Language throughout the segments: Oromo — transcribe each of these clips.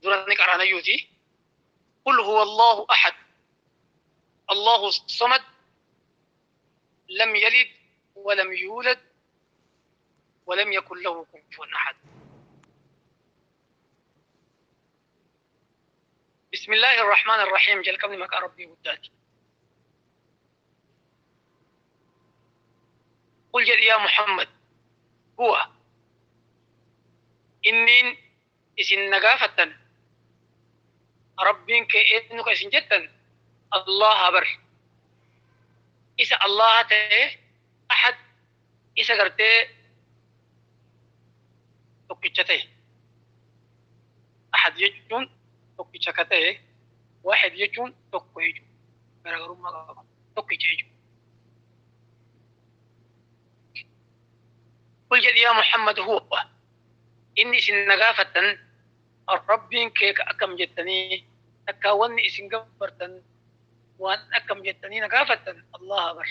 Dura ni qaraanayyuuti. Qul huwa Allahu ahad. Allahu samad. Lam yalid walam yuulad walam yakun lahu kufuwan ahad. بسم الله الرحمن الرحيم jalqabni maqaa Rabbii guddaati. قل jedhi yaa Muhammad huwa inniin isin na gaafattan Rabbiin kee eenyu ka isin jettan Allaha bar isa Allaha ta'e ahad isa gartee tokkicha ta'e ahad jechuun tokkicha ka ta'e waahid jechuun tokko jechuudha garaagarummaa qaba tokkicha jechuudha. قل jedhi yaa Muhammad huwa inni isin na gaafattan Rabbiin kee ka akkam jettanii takkaa wanni isin gabbartan waan akkam jettanii na gaafattan Allaha bar.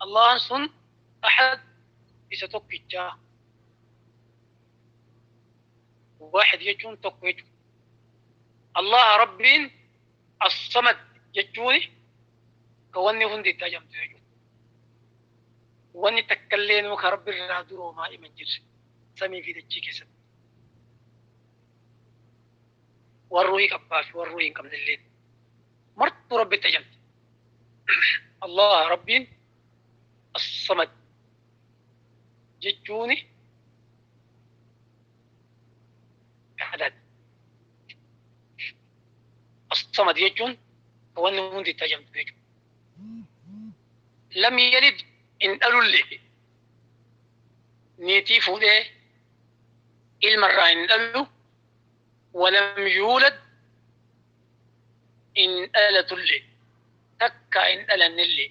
Allahan sun ahad isa tokkichaa waahid jechuun tokko jechuudha. Allaha Rabbiin as-samad jechuun ka wanni hundi itti ajamtu jechuudha. Wanni takka illee ka Rabbi irraa duroomaa hima hin jirre samii fi dachii keessatti. Warra ruhii qabbaa fi warra ruhii hin qabne illee martuu Rabbitti ajamti. Allah Rabbiin as-samad jechuun kadhata. As-samad jechuun wanni hundi itti ajamtu jechuudha. Lam yalid hin dhalulle niitii fuudhee ilma irraa hin dhalu walam yuulad hin dhalatullee takka hin dhalannillee.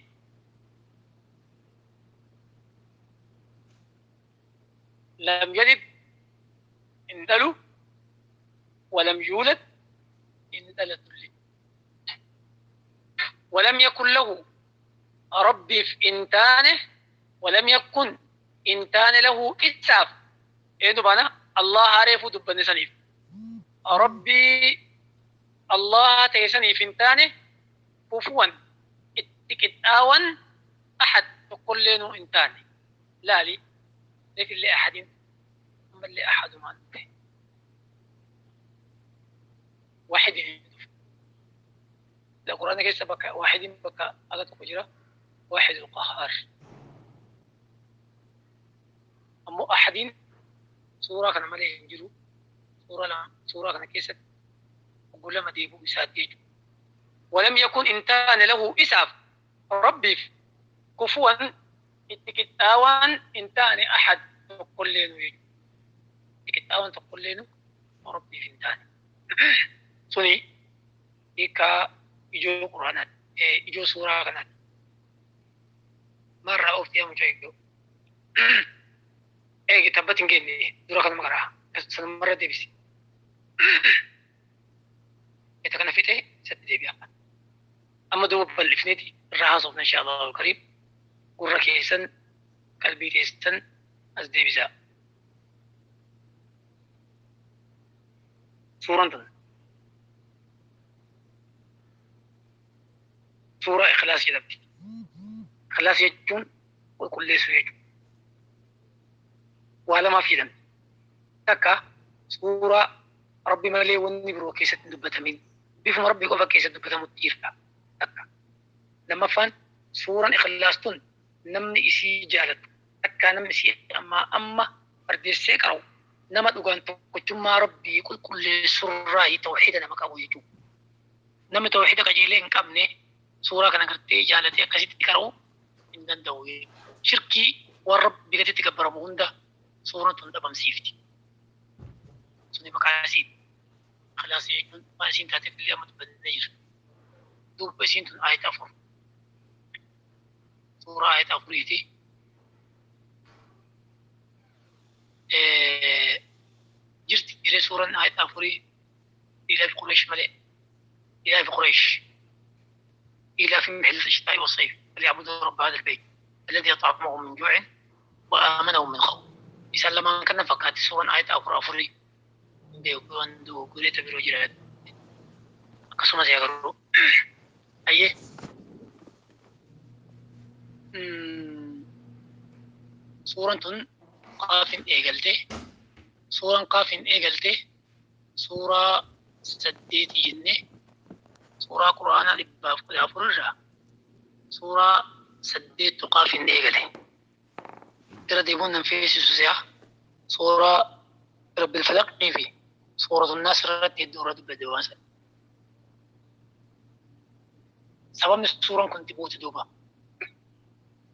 Lam yalid hin dhalu walam yuulad hin dhalatullee. ولم يكن له ربي في إنتانه ولم يكن إنتان له إساف إيه دبانا الله عارف دبن سنيف ربي الله تيسني في إنتانه كفوا اتكتاوا أحد تقول له إنتاني لا لي لكن لأحد بل لأحد ما أنت واحد القرآن كيس بكى واحد بكى على تقجرة واحد القهار أما أحد سورة كان مالي ينجرو سورة لا سورة كان كيس وقول لما ديبو إسات يجو ولم يكن إنتان له إساف ربي كفوا اتكتاوان إنتان أحد تقول لينو يجو اتكتاوان تقول لينو ربي في إنتان سني إيكا ijoo quraanaati ijoo suuraa kanaati marraa oofti yaa mucaa eegi tabbatti hin geenne dura kanuma karaa sanumarra deebisi eta kana fixe isatti deebi'a amma duuba bal'ifneeti irraa haasofna insha Allahu alkariim gurra keessan qalbii keessan as deebisaa suuraan tun suuraa ikhlaas jedhamti. Ikhlaas jechuun qulqulleessuu jechuudha. Waa lamaaf jedhamti. Takka suuraa Rabbi malee wanni biroo keessatti hin dubbatamin bifuma Rabbi qofa keessatti dubbatamutti jira. Takka. Lammaffaan suuraan ikhlaas tun namni isii jaalatu takka namni isii ammaa amma fardeessee qara'u nama dhugaan tokkochummaa Rabbii qulqulleessurraa tawxiida nama qabu jechuudha. Namni tawxiida qajeelee hin qabne suuraa kana gartee jaalatee akkasitti qara'uu hin danda'u. Shirkii waan Rabbi gaditti gabbaramu hunda suuraan tun dhabamsiifti. Suni maqaa isiiti. Ikhlaas jechuun waan isiin taateef illee amma dubbannee jira. Duuba isiin tun ayata afur. Suuraa ayata afuriiti. Jirti jiree suuraan ayata afurii إلى قريش ملئ إلى قريش إلى في محل الشتاء والصيف فليعبدوا رب هذا البيت الذي أطعمهم من جوع وآمنهم من خوف. إسان لما كان فكات سورة آية أفر أفري Beeku waan dogogoreeta biroo jiraate. Akkasumas yaa garuu. Ayyee. Suuraan tun qaafin eegalte. Suuraan qaafin eegalte suuraa 8 jennee suuraa Qur'aanaa 114 irraa suuraa 8 qaafin eegale. Irra deemuun nan feesisu si'a suuraa Rabbil Falaqii fi suuratu Naas irratti hedduu irra dubbate waan sana. Sababni suuraan kun itti buute duuba.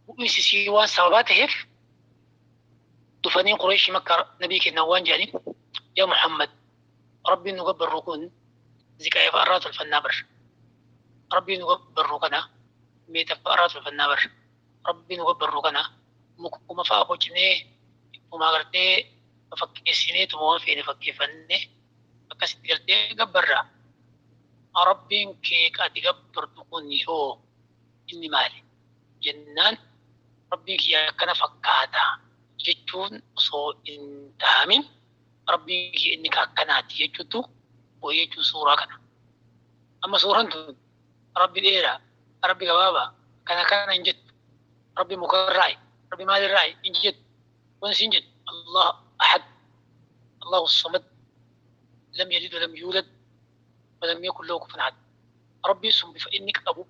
Bu'iinsi sii waan sababaa ta'eef dhufanii Qureeshii Makkaa nabii kennan waan jedhaniif, yaa Muhammad, Rabbiin nu gabbarru kun ziqaa fa'a irraa tolfannaa bar. Rabbiin nu gabbarru kana meeta fa'a irraa tolfannaa bar. Rabbiin nu gabbarru kana mukuma fa'a bocnee ittuma gartee fakkeessinee tuma waan feene fakkeeffannee akkasitti gartee gabbarra. Rabbiin kee ati gabbartu kun hoo inni maali? Jennaan Rabbiin kiyya akkana fakkaata jechuun osoo hin tahamin Rabbiin kiyya inni ka akkanaati jechuutu bu'e jechuun suuraa kana. Amma suuraan tun Rabbi dheeraa, Rabbi gabaabaa, kana kana hin jettu. Rabbi mukarraayi, Rabbi maalirraayi hin jettu. Wanni isin jettu Allah ahad, Allahu samad, lam yalid walam yuulad, walam yakun lahu kufuwan ahad. Rabbiin sun bifa inni qabu,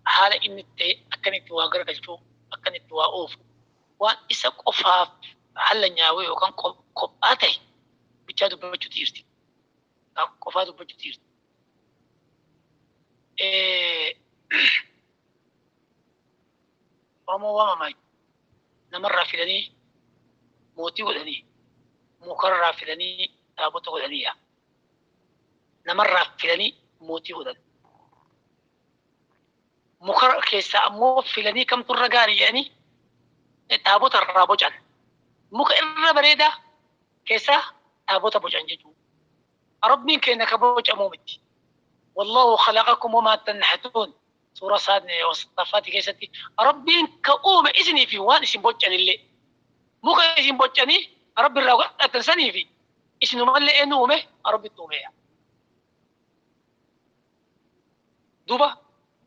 haala inni ta'e, akkan itti waa garagalchuu, akkan itti waa oofu, waan isa qofaaf halla nyaawee yookaan kophaa ta'e bichaa dubbachuutu jirti. Qofaa dubbachuutu jirti. Oromoo waamamaa namarraa fidanii mootii godhanii, mukarraa fidanii taabota godhanii, namarraa fidanii mootii godhan. Muka keessaa ammoo filanii kamtu irra gaarii jedhanii taabota irraa bocan. Muka irra bareedaa keessaa taabota bocan jechuudha. Rabbiin keenya ka bocamuu miti. Wallahu khalaqakum wamaa tanhatuun. Suuraa Safaati keessatti Rabbiin ka uume isinii fi waan isin bocanillee. Muka isin bocanii Rabbi irraa godhatan sanii fi isinumallee eenyu uume? Rabbitti uumeera. Duuba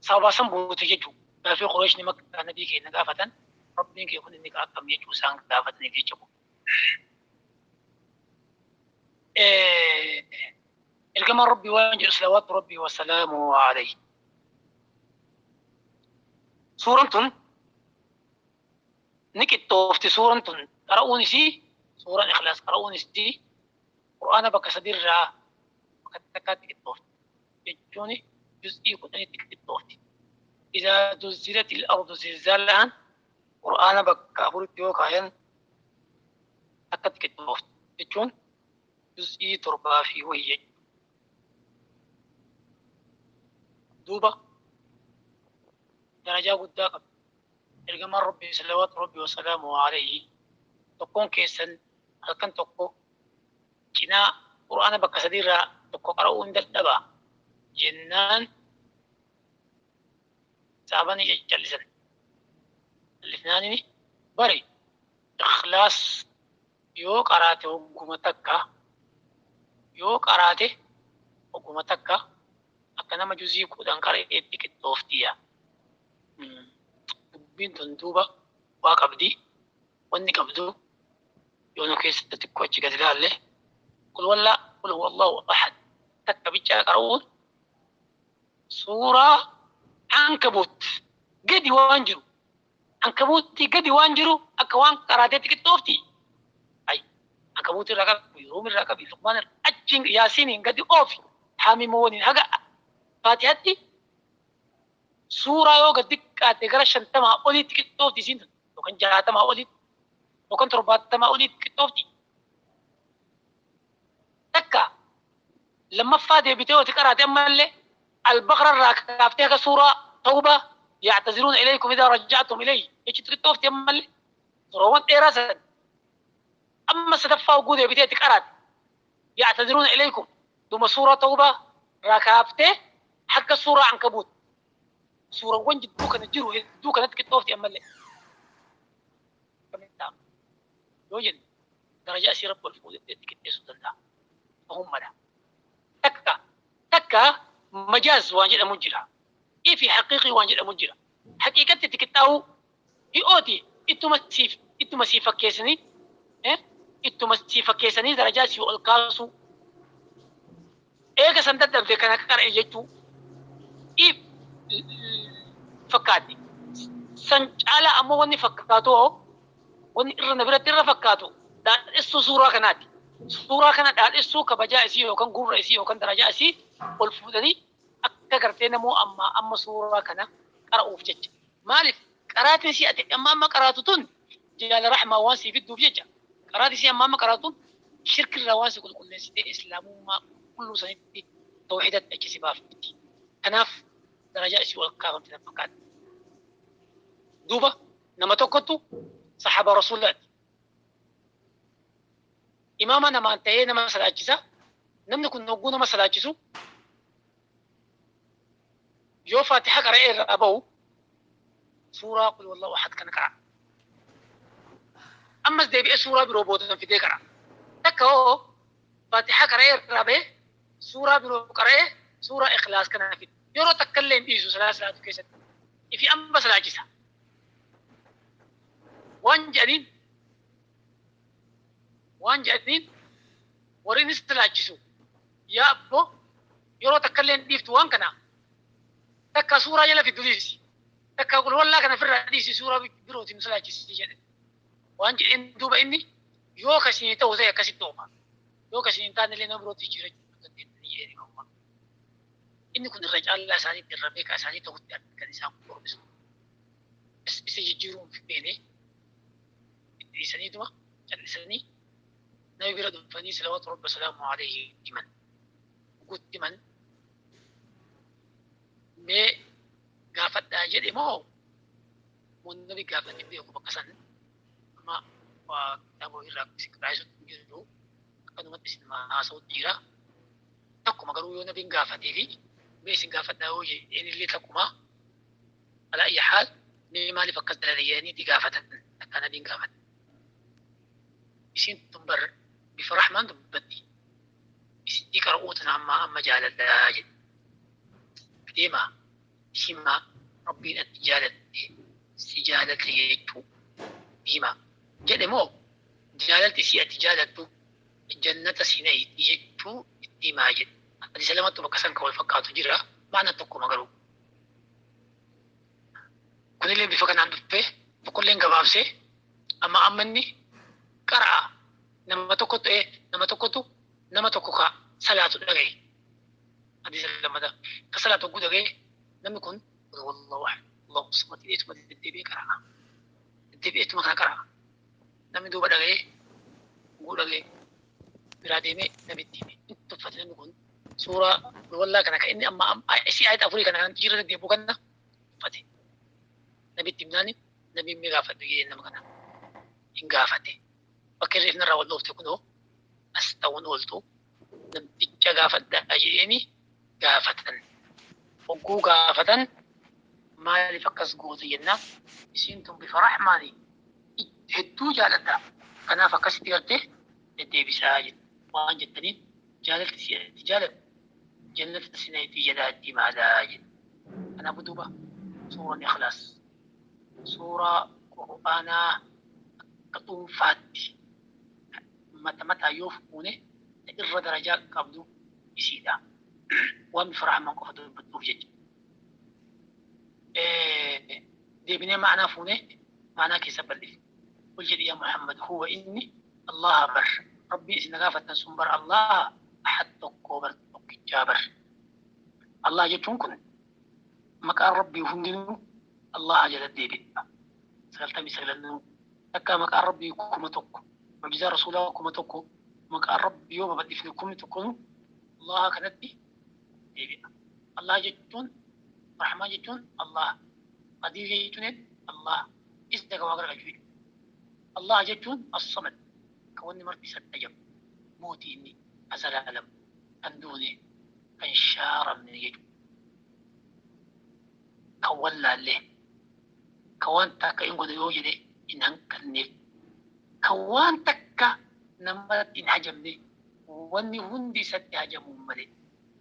sababa san buute jechuudha. Gaafii Qureeshni Makkaa nabii keenya gaafatan, Rabbiin kee kun inni akkam jechuu isaan gaafataniif jechuudha. Ergamaan Rabbii waan jedhu salawaatu Rabbii wasalaamu alayhi. Suuraan tun ni qixxoofti. Suuraan tun qara'uun isii, suuraan Ikhlaas qara'uun isii, Qur'aana bakka sadirraa bakka takkaatti qixxoofti. Jechuun juz'ii 10tti qixxoofti. Izaa zulzilat al-ardu zilzaalahaan Qur'aana bakka afuritti yoo kaayan takkatti qixxoofti. Jechuun juz'ii 7 fi wahii jechuudha. Duuba darajaa guddaa qabdi. Ergamaan Rabbii salawaatu Rabbii wasalaamu alayhi tokkoon keessan halkan tokko cinaa Qur'aana bakka sadiirraa tokko qara'uu hin dadhabaa jennaan saabanii callisan. Callisnaanini bari Ikhlaas yoo qaraate hogguma takka, yoo qaraate hogguma takka akka nama juzii 10 qara'eetti qixxooftiya. Dubbiin tun duuba waa qabdi. Wanni qabdu yoo nu keessatti xiqqoo achi gadi ilaalle, qul wallaa qul huwa Allahu ahad takka bichaa qara'uun suuraa Ankabuut gadi waan jiru, Ankabuutti gadi waan jiru akka waan qaraateetti qixxoofti. Ay, Ankabuutti irraa qabi, Ruum irraa qabi, Luqmaan irraa achiin Yaasiiniin gadi oofi, Haamiim waliin haga Faatihatti suuraa yoo gad xiqqaate gara 50 oliitti qixxoofti isiin tun, yookaan 60 oliitti yookaan 70 oliitti qixxoofti. Takka lammaffaa deebitee yoo qaraate ammallee Albaqara irraa kaaftee haga suuraa Tawbaa ya'taziruuna ilaykum idaa raja'tum ilayhi jechuutti qixxoofti ammallee suuraawwan dheeraa san. Amma sadaffaa hogguu deebitee itti qaraate ya'taziruuna ilaykum dhuma suuraa Tawbaa irraa kaaftee haga suuraa Ankabuut suurawwan jidduu kana jiru hedduu kanatti qixxoofti ammallee. Yoo jenne darajaa isii Rabbi ol fuudhee itti qixxeessuu danda'a. Ta'uu mala. Takka takka majaaz waan jedhamu jira. Ifi haqiiqii waan jedhamu jira. Haqiiqatti itti qixxaa'uu hi'ooti ittuma siif fakkeessanii, ittuma siif fakkeessanii darajaa sii ol kaasuu. Eega san dadhabde kana qara'e jechuu if fakkaatti. San caalaa ammoo wanni fakkaatu, wanni irra na biratti irra fakkaatu, dhaadhessuu suuraa kanaati. Suuraa kana dhaadhessuu, kabajaa isii yookaan gurra isii yookaan darajaa isii ol fuudhanii akka gartee namoo amma amma suuraa kana qara'uuf jecha. Maaliif qaraatiin isii ati amma amma qaraatu tun jaala rahmaa waan sii fidduuf jecha. Qaraatiin isii amma amma qaraatu tun shirkirraa waan si qulqulleessitee islaamummaa qulqulluu sanitti tawxiidatti achi si baafti. Kanaaf darajaa isii ol kaafamte na fakkaata. Duuba nama tokkottu saxaaba rasuulaati. Imaama namaan ta'ee nama salaachisa. Namni kun hogguu nama salaachisu yoo Faatiha qara'ee irraa bahu suuraa قل هو الله أحد kana qara'a. Ammas deebi'ee suuraa biroo boodan fidee qara'a. Takka hoo Faatiha qara'ee irraa bahee suuraa biroo qara'ee suuraa Ikhlaas kana fide. Yeroo takka illee hin dhiisu salaa salaatu keessatti. Ifi amma salaachisa. Waan jedhaniin warri inni salaachisu, "Yaa abbo, yeroo takka illee hin dhiiftu waan kana, takka suuraa jala fiddu dhiisi. Takka qulwallaa kana ofirraa dhiisi, suuraa birootiin nu salaachisi," jedhe. Waan jedheen duuba inni, "Yoo kasinii ta'u ta'e akkasitti oofa. Yoo kasinii hin taane illee nama birootti jijjiirachuu dandeettanii," jedhee. Inni kun irra caalaa isaaniitti irra beekaa isaanii ta'utti kan isaan qormisu. Isa jijjiiruun feene itti dhiisaniituma callisanii nabi bira dhufanii salawaatu rabbi salaamu alayhi himan. Guutti himan, mee gaafadhaa jedhe moo moo nabi gaafate beeku bakka san amma waa kitaaba irraa qiraayisutti jiru akkanumatti isin haasa'utti jira. Takkuma garuu yoo nabiin gaafatee fi mee isin gaafadhaa yoo jedheen illee takkuma. Ala ayyi haal, mee maaliif akkas dalagde jedhaniiti gaafatan, akka nabiin gaafate. Isin tun bar bifa rahmaan dubbatti. Isii qara'uutan amma amma jaaladhaa jedhe. Deemaa himaa, rabbiin ati jaalatte si jaalatte jechuu himaa jedhe moo jaalalti isii ati jaalattu jannata si nayti jechuu itti himaa jedhe. Hadiisa lamatti bakka san kan wal fakkaatu jira, maana tokkuma garuu. Kunillee bifa kanaan dhufe, tokkolleen gabaabsee amma amma inni qara'a nama tokkotu nama tokkotu nama tokko ka salaatu dhagaye. Hadiisa lammataa ka salaatu hogguu dhagaye, namni kun قل هو الله أحد الله الصمد jedheetuma deddeebi'ee qara'a. Deddeebi'eetuma kana qara'a. Namni duuba dhagaye, hogguu dhagaye biraa deemee namitti hime. Inni tuffate namni kun suuraa wallaa kana kan inni amma isii ayata afurii kana kan jira deddeebi'u kana tuffate. Nabitti himnaani, nabiin mee gaafadhu jedhee nama kana hin gaafate. Bakka irra irraa wal dhoofte kunoo as ta'uun ooltu, namticha gaafadhaa jedheeni gaafatan. Hogguu gaafatan, maaliif akkas goote jennaan, isiin tun bifa rahmaani hedduu jaaladha. Kanaaf akkasitti gartee deddeebisaa waan jettaniin, jaalalti si jaaladhu jannata sineetii jedhaa itti himaadhaa jedhe. Kanaafuu duuba suuraan Ikhlaas suuraa qur'aanaa akka dhuunfaatti mata mataa yoo fuune irra darajaa qabdu isiidha. Waan bifa rahmaan qofa dubbattuuf jecha. Deebinee ma'anaa fuune, ma'anaa keessa bal'ifne. قل jedhi yaa Muhammad, هو inni الله bar. Rabbii isin gaafatan sun bar Allah أحد tokko bar, tokkichaa bar. Allah jechuun kun maqaan rabbii hundinuu Allah jala deebi'a. 99nuu takka maqaan rabbii 1000, mucjizaa rasuulaa 1000, maqaan rabbii yoo babal'ifne 10,000 Allah kanatti deebi'a. Allah jechuun, Rahmaan jechuun Allah, Qadiir jechuun Allah, isa ka waa garagalu jechuudha. Allah jechuun As-Samad, kan wanni marti isa ajabu, mootii inni azalaalam kan duune kan shaaramne jechuudha. Kan wallaallee, kan waan takka hin godhu yoo jedhe hin hanqanneef, kan waan takka namatti hin hajamne. Wanni hundi isatti hajamuun malee.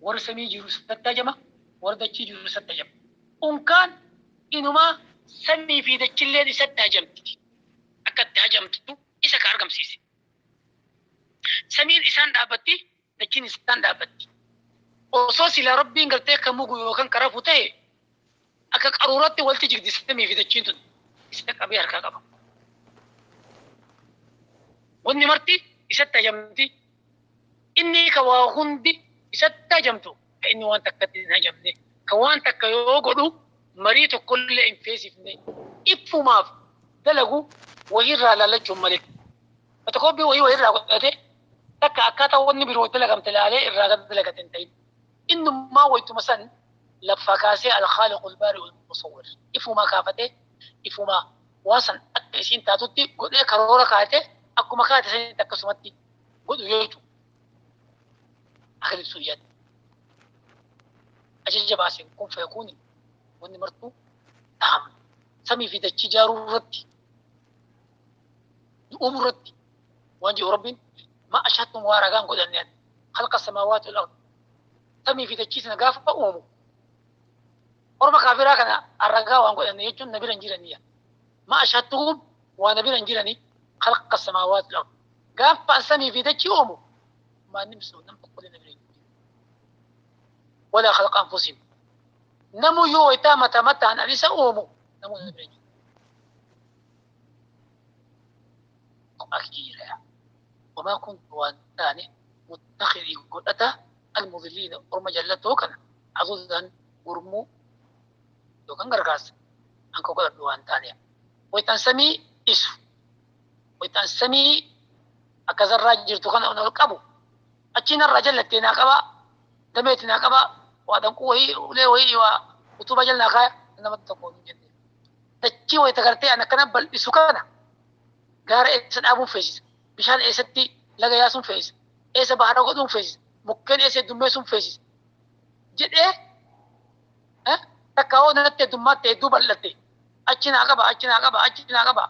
Warra samii jiru isatti hajama, warra dachii jiru isatti hajama. Unkaan inumaa samii fi dachilleen isatti hajamti. Akka itti hajamtu isa ka argamsiise. Samiin isaan dhaabbatti, dachiin isaan dhaabbatti. Osoo silaa Rabbiin gartee akka mugu yookaan karafu ta'e akka qaruuratti walitti jigdi samii fi dachiin tun isa qabee harkaa qaba. Wanni marti isatti hajamti. Inni ka waa hundi isatti hajamtu ka inni waan takkatti hin hajamne ka waan takka yoo godhu marii tokkollee hin feesifne iffumaaf dalagu wahirraa laallachuun malee. Fotokooppii wahii wahirraa godhate takka akkaataa wanni biroo dalagamte laalee irraa dalagate hin ta'in. Innummaa waytuma san lafa kaasee al-khaaliqul baari'ul musawwir ifumaa kaafatee ifumaa waan san akka isiin taatutti godhee karoora kaatee akkuma kaate sanitti akkasumatti godhu jechuudha. Akka ibsu iyyaatti. Ajaja baaseen kun fayakuuni wanni martuu dhahamne. Samii fi dachii ijaaruu irratti uumuu irratti waan jedhu Rabbiin ma ashattum waa ragaan godhanne khalqa samaawaati wal ard samii fi dachii sana gaafa uumu orma kaafiraa kana arragaa waan godhanne jechuun na bira hin jiraniya. Ma ashattuhum waa na bira hin jirani khalqa samaawaati wal ard gaafa an samii fi dachii uumu ما نمسو نم تقول نبري ولا خلق أنفسهم نمو يو إتامة متى أن أليس أومو نمو نبري أخيرا وما كنت وانتاني متخذي قلتا المضلين أرمى جلته كان عزوزا ورمو لو كان غرغاس أنكو قلت وانتاني ويتنسمي إسو ويتنسمي أكذا الراجل تكون أنا القبو achiin irraa jallattee naa qaba dameetti naa qaba waa danquu wayii ulee wayii waa utubaa jala naa kaaya nama tokko hin jenne. Dachii wayita gartee an akkana bal'isu kana gaara eessa dhaabuun feesisa bishaan eessatti laga yaasuun feesisa eessa bahara godhuun feesisa mukkeen eessa heddummeessuun feesisa jedhee takka hoo natti heddummaatti hedduu bal'atte achi naa qaba achi naa qaba achi naa qaba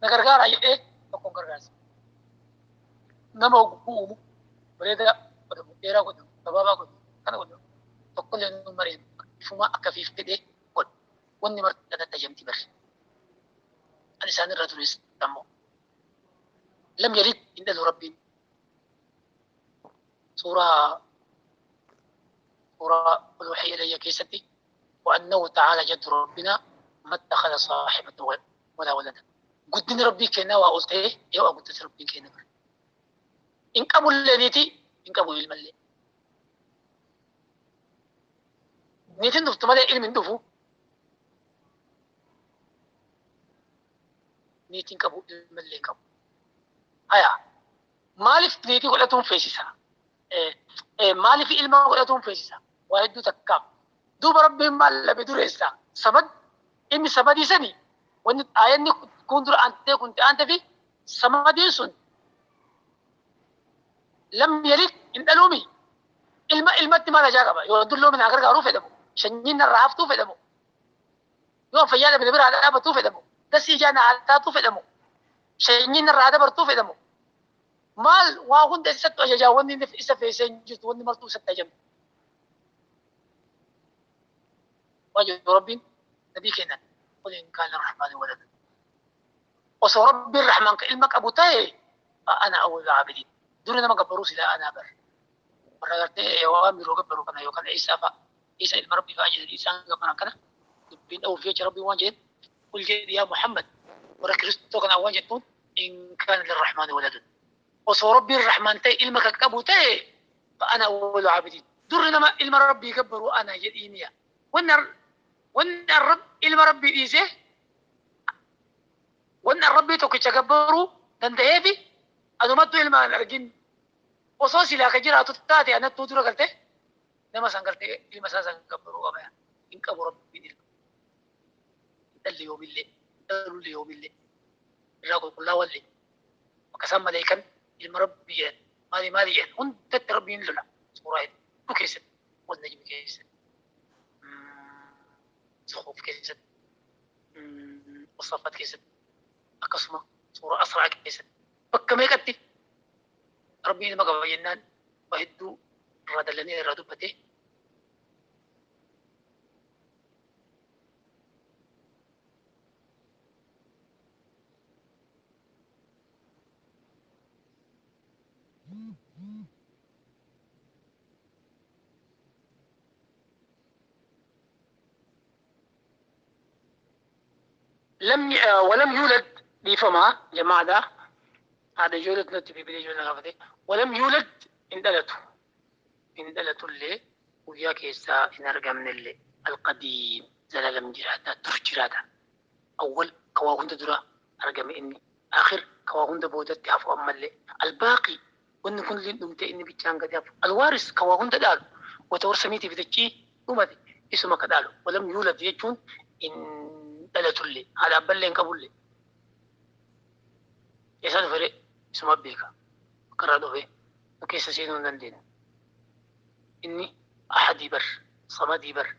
na gargaaraa jedhee tokkoon gargaarsa. Nama oguu uumu bareeda godhamu dheeraa godhamu gabaabaa godhamu kana godhamu tokkollee nu mareen ifumaa akka fiif fedhee godhu wanni marti dhadhata jamti barre an isaan irra tures ammoo lam yalid hin dhalu Rabbiin suuraa suuraa qul uxiya ilayya keessatti وأنه تعالى جد ربنا ما اتخذ صاحبة ولا ولدا قدني ربي كنا وقلت إيه يا قلت ربي كنا إن قبل نيتي إن قبل الملي نيتي دفت مالي علم دفو نيتي قبل الملي قبل هيا مالف نيتي قلتهم فيسيسا مالف علم قلتهم فيسيسا واحد تكاب دوب ربي مال بدوريسا سبد إني سبدي سني وإن آيني كنت أنت كنت أنت في سمدي سن لم يلد إن ألومي ilmatti maal ajaa qaba yoo dulloomina gargaaruu fedhamu sanyiin narraa haftuu fedhamu yoo fayyaa dhabne biraa dhaabatuu fedhamu dasii ijaa na taatuu fedhamu sanyiin narraa dabartuu fedhamu maal waa hunda isatti ajajaa wanni inni isa feesee hin jirtu wanni martuu isatti ajamu. Waajjiru Rabbiin nabii kennan qul in kaana rahmaani walada osoo Rabbiin rahmaan ka ilma qabu ta'e ana awwalul aabidiin duri nama gabbaruu silaa anaa bar. Warra gartee waan biroo gabbaruu kana yookaan Iisaa fa'a Iisaa ilma Rabbii fa'a jedhanii isaan gabbaran kana dubbiin dha'uuf jecha Rabbiin waan jedheen qul jedhi yaa Muhammad warra Kiristoo kanaan waan jettuun in kaana lirrahmaani waladun osoo Rabbiin rahmaan ta'e ilma kan qabu ta'e fa'ana awwalu aabidiin durri nama ilma Rabbii gabbaruu ana jedhiiniya wanni ilma Rabbii dhiisee wanni Rabbii tokkicha gabbaruu danda'eefi anumattuu ilma hin argin osoo silaa ka jiraatu taate anattuu dura galtee nama san galtee ilma isaa san gabbaruu qaba hin qabu Rabbiin ilma dhalli yoomillee dhalullee yoomillee irraa qulqullaawallee bakka isaan maleekan ilma Rabbii jedhan maali maali jedhan hundatti Rabbiin lola suuraa hedduu keessatti wal najmi keessatti Zuxruuf keessatti Wasaffat keessatti akkasuma suuraa Asraa keessatti bakka meeqatti Rabbiin ilma qaba jennaan Waa hedduu irraa dallanee irraa dubbate. لم ولم يولد لفما جماعة ده هذا جولد نتي بيبي جولد غافتي ولم يولد إن دلته اللي وياك يسا إن أرجع من اللي القديم زلالم جراتا ترجراتا أول كواهند درا أرجع إني آخر كواهند بودت هفو أما اللي الباقي وإن كن لين دمت إني بيتشان قد هفو الوارث كواهند دالو وتورسميتي بتشي وما اسمه كدالو ولم يولد يجون إن دلتولي على بلين قبولي يسال فري اسمه بيكا كرادو في وكيس سينون دندين إني أحد بر صمد بر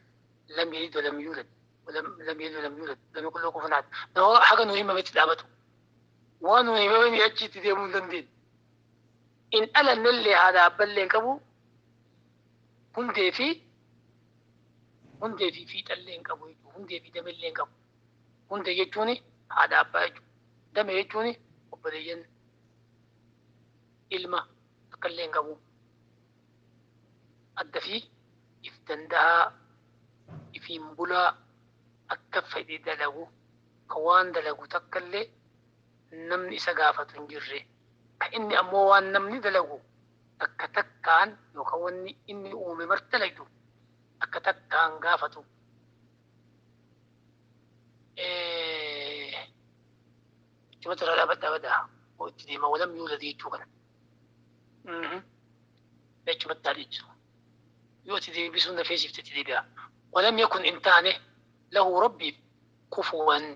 لم يلد ولم يولد ولم لم يلد ولم يولد لم يكن له كفوا أحد. ده حاجة مهمة بتلعبته وانو مهمة يأتي تديمون دندين إن ألا نلي على بلين كبو هندي في في تلين كبو هندي في دم اللين كبو هندي يجوني هذا أبا دم يجوني وبريين إلما تكلين كبو أدى في إفتندها في مبولا أكفى دي دلغو كوان دلغو تكلي نمني سقافة جري كإني أموان نمني دلغو أكتكان يوكوني إني أومي مرتلجو أكتكان غافتو إيه تمتر لا بدا بدا وإتدي ما ولم يولد يتوكنا ليش متاليج يؤتي بسنة في سفتة بها ولم يكن إنتانه له ربي كفوا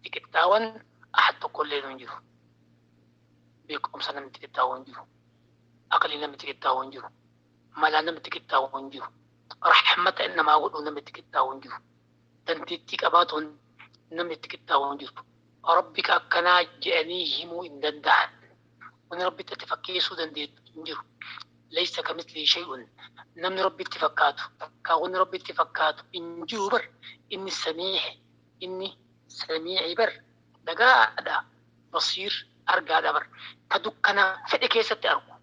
اتكتاوا أحد تقول لي نجرو بيكم سنة متكتاوا نجرو أقل لم تكتاوا نجرو ملا لم تكتاوا نجرو رحمة إنما أقول لم تكتاوا نجرو تنتيتك أباتون لم تكتاوا نجرو ربك أكنا جأنيهم إن دندان ون ربي تتفكي سودان دي نجرو ليس كمثله شيء نمن ربي اتفكاته كون ربي اتفكاته إن جوبر إني سميع إني سميع بر دقاء بصير أرجع دبر كدكنا فدي كيسة أرجو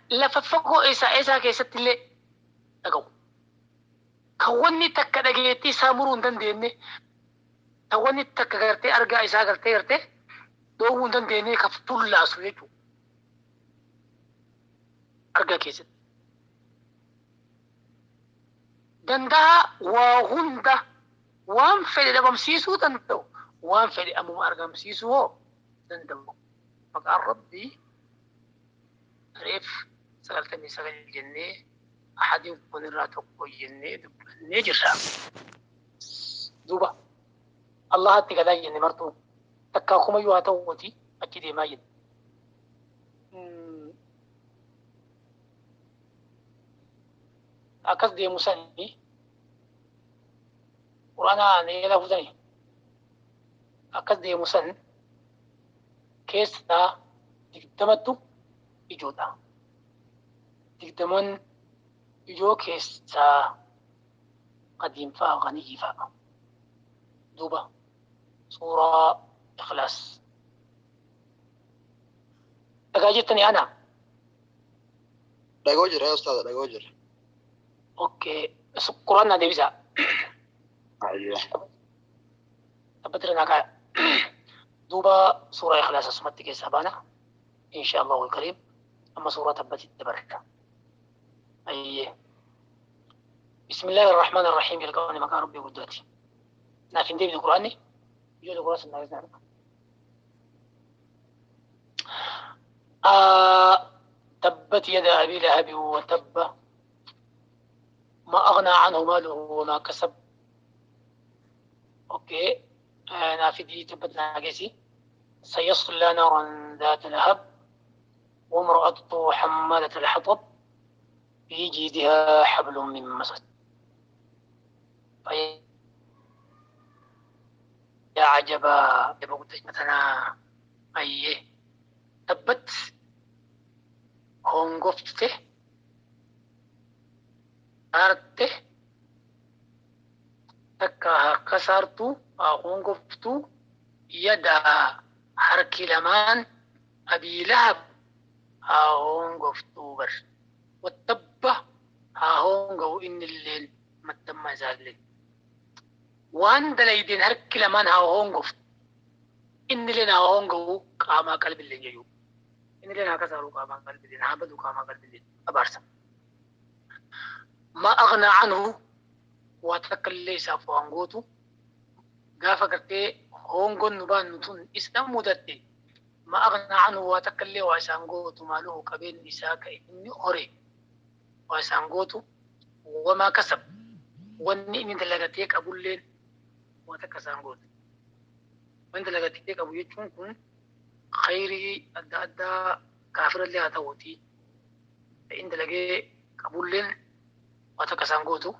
كلففكو إيسا إيسا كيسة اللي أجو كوني تكدجيتي سامرون دندني توني تكغرتي أرجع إيسا غرتي غرتي دوون دندني كفتول لا سويتو أرجع كيسة دندها وهندا وان فدي دبم سيسو دندو وان فدي أمو أرجع سيسو دندو مقال ربي ريف سألتني سأل الجنة أحد يكون الراتب الجنة نجرا دوبا الله تكذا جنة مرتو تكاكم يواتوتي أكيد ما ين أكس دي مسني وأنا نيلا فزني أكس دي مسن كيستا دكتمتو إجودا دكتمون إجو كيستا قديم فا غني فا دوبا سورة إخلاص أجتني أنا Dhagoo jira ustaadha dhagoo jira. أوكي قرآن ديبسا Ayyaa. أبترنا كا دوبا سورة إخلاص سمت كيسابانا إن شاء الله الكريم أما سورة تبت التبرك أي بسم الله الرحمن الرحيم يلقوني مكان ربي قدوتي لكن دي القرآن يقول القرآن سنة تبت يد أبي لهب وتب ما أغنى عنه ماله وما كسب أوكي نافذي تبت ناقسي سيصلى نارا ذات لهب وامرأته حمالة الحطب في جيدها حبل من مسد يا عجبا مثلا أيه تبت Hongofte saarte takka haa kasaartuu haa hongoftuu yadaa harki lamaan Abii Lahab haa hongoftuu bar. Wattabba haa hongawu innilleen mattammaa isaalleen. Waan dalaydeen harki lamaan haa hongoftu. Innilleen haa hongawu qaamaa qalbilleen jechuu. Innilleen haa kasaaruu qaamaa qalbilleen haa badu qaamaa qalbilleen abaarsa. Ma aghnaa anhu waa takka illee isaaf waan gootu gaafa gartee hongoon nu baannu tun isa mudatte ma aghnaa anhu waa takka illee waa isaan gootu maaluhu qabeen isaa ka inni hore waa isaan gootu wamaa kasab wanni inni dalagatee qabulleen waa takka isaan gootu. Wanni dalagatee qabu jechuun kun khayrii adda addaa kaafirallee haa ta'uuti inni dalagee qabulleen waa takka isaan gootu.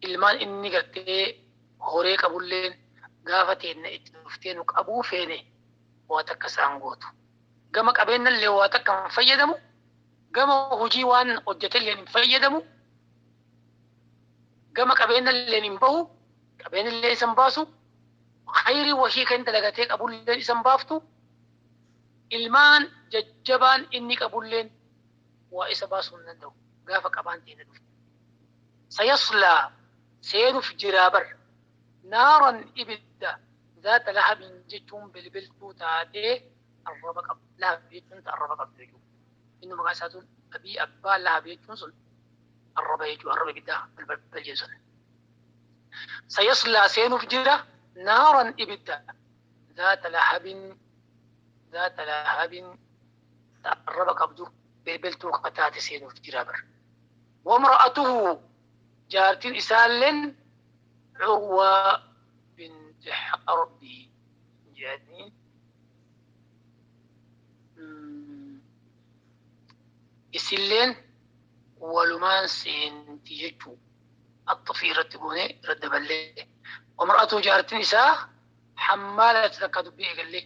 Ilmaan inni gartee horee qabulleen gaafa teenna itti dhuftee nu qabuu feene waa takka isaan gootu. Gama qabeenyallee waa takka hin fayyadamu. Gama hojii waan hojjetellee hin fayyadamu. Gama qabeenyallee hin bahu. Qabeenyallee isa hin baasu. Khayrii wahii kan dalagatee qabulleen isa hin baaftu. Ilmaan jajjabaan inni qabulleen waa isa baasuu hin danda'u. Gaafa qabaan teenna dhufte. Sayaslaa seenuuf jiraa bar. Naaran ibidda zaata lahabin jechuun bilbiltuu taatee arraba qabdu. Lahab jechuun arraba qabdu jechuudha. Inni maqaa isaa tun abii abbaa lahab jechuun sun arraba jechuudha. Arraba ibiddaa balbal jedhu sun. Sayaslaa seenuuf jira naaran ibidda zaata lahabin zaata lahabin arraba qabdu bilbiltuu taate seenuuf jira bar. Wamra'atuhu jaartiin isaalleen Urwaa binti Harbi jedhanii isilleen walumaan seenti jechuu axxafii irratti goonee irra daballee. Wamra'atuhu jaartiin isaa hammaalata takka dubbii eegallee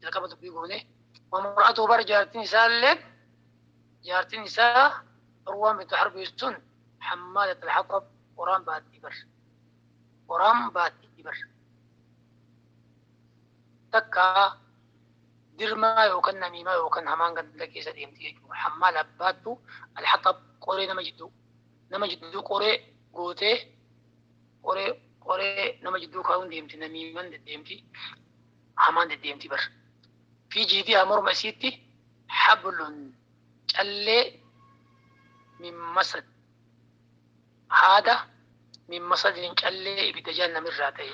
jalqaba dubbii goonee. Wamra'atuhu bar jaartiin isaalleen jaartiin isaa Urwaan binti Harbi sun hammaalata al-haxab qoraan baatti bar. Qoraan baatti bar. Takka dirmaa yookaan namiimaa yookaan hamaan ganda keessa deemti jechuudha. Hammaala baattu al-haxab qoree nama jidduu. Nama jidduu qoree gootee qoree qoree nama jidduu kaa'uun deemti namiimaan deddeemti hamaan deddeemti bar. Fi jiidihaa morma isiitti hablun callee min masad haada min masadin callee ibidda jahannamirraa ta'e.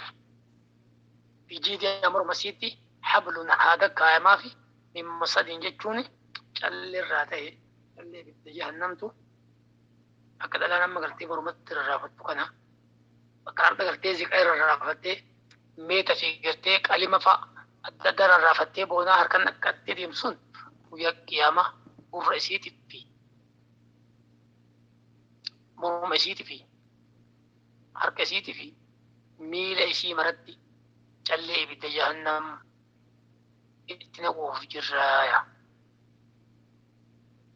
Fi jiidihaa morma isiitti hablun haada kaayamaa fi min masadin jechuun calleerraa ta'e callee ibidda jahannamtu akka dhalaan amma gartee mormatti rarraafattu kana bakka har'a gartee ziqa irra rarraafattee meeta fi gartee qalima fa'a adda addaa rarraafattee boonaa harkaan dhaqqattee deemsuun guyyaa qiyaamaa gurra isiitii fi morma isiitii fi harka isiitii fi miila isii maratti callee ibidda jahannam itti naquuf jirraaya.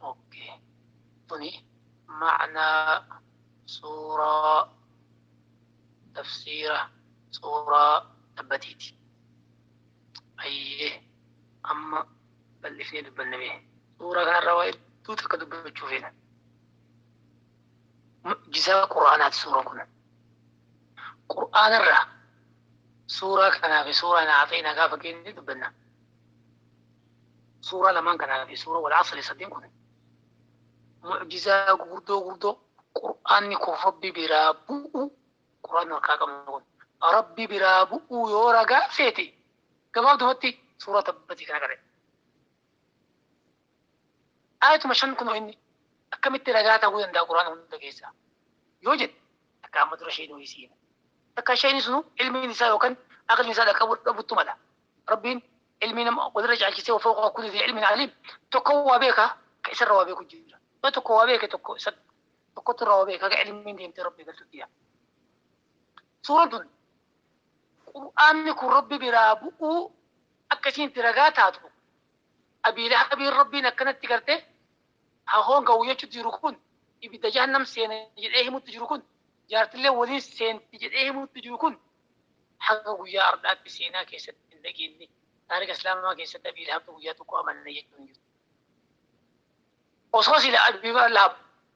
Okay. Tuni ma'naa suuraa tafsiira suuraa tabbatiiti. Ayyee amma bal'ifnee dubbanne mee. Suuraa kanarraa waa hedduu takka dubbachuu feena. Mu'jizaa Qur'aanaati suuraan kun. Qur'aanarraa suuraa kanaa fi suuraa naaxeenaa gaafa keenye dubbanna. Suuraa lamaan kanaa fi suuraa wal asri sadeen kun mu'jizaa gurguddoo gurguddoo Qur'aanni kun Rabbi biraa bu'u Qur'aanni harkaa qabnu kun Rabbi biraa bu'u yoo ragaa feete gabaabdumatti suuraa tabbatii kana qare. Ayatuma shan kunoo inni akkamitti ragaa ta'uu danda'a Qur'aana hunda keessaa yoo jedhe akka amma dura isheen ho'isiin. Takka isheen sunu ilmiin isaa yookaan aqliin isaa dhaqqabu dhabuttu mala. Rabbiin ilmi nama walirra caalchisee fawqa kulli dhii ilmin aliim tokko waa beeka ka isarra waa beeku jira. Yoo tokko waa beeke tokko isa tokkotu irraa waa beeka ka ilmiin deemtee Rabbi galtutti yaa. Suuraan tun Qur'aanni kun Rabbi biraa bu'uu akka isiin itti ragaa taatu Abii Lahabiin Rabbiin akkanatti gartee Haa jechuutti jiru kun ibidda jahannam seena jedhee himutti jiru kun jaartillee waliin seenti jedhee himutti jiru kun haga guyyaa ardhaatti seenaa keessatti hin dhageenye. Taarika islaamaa keessatti Abii Lahab guyyaa tokko amanne jechuun hin jiru. Osoo sila Abii Lahab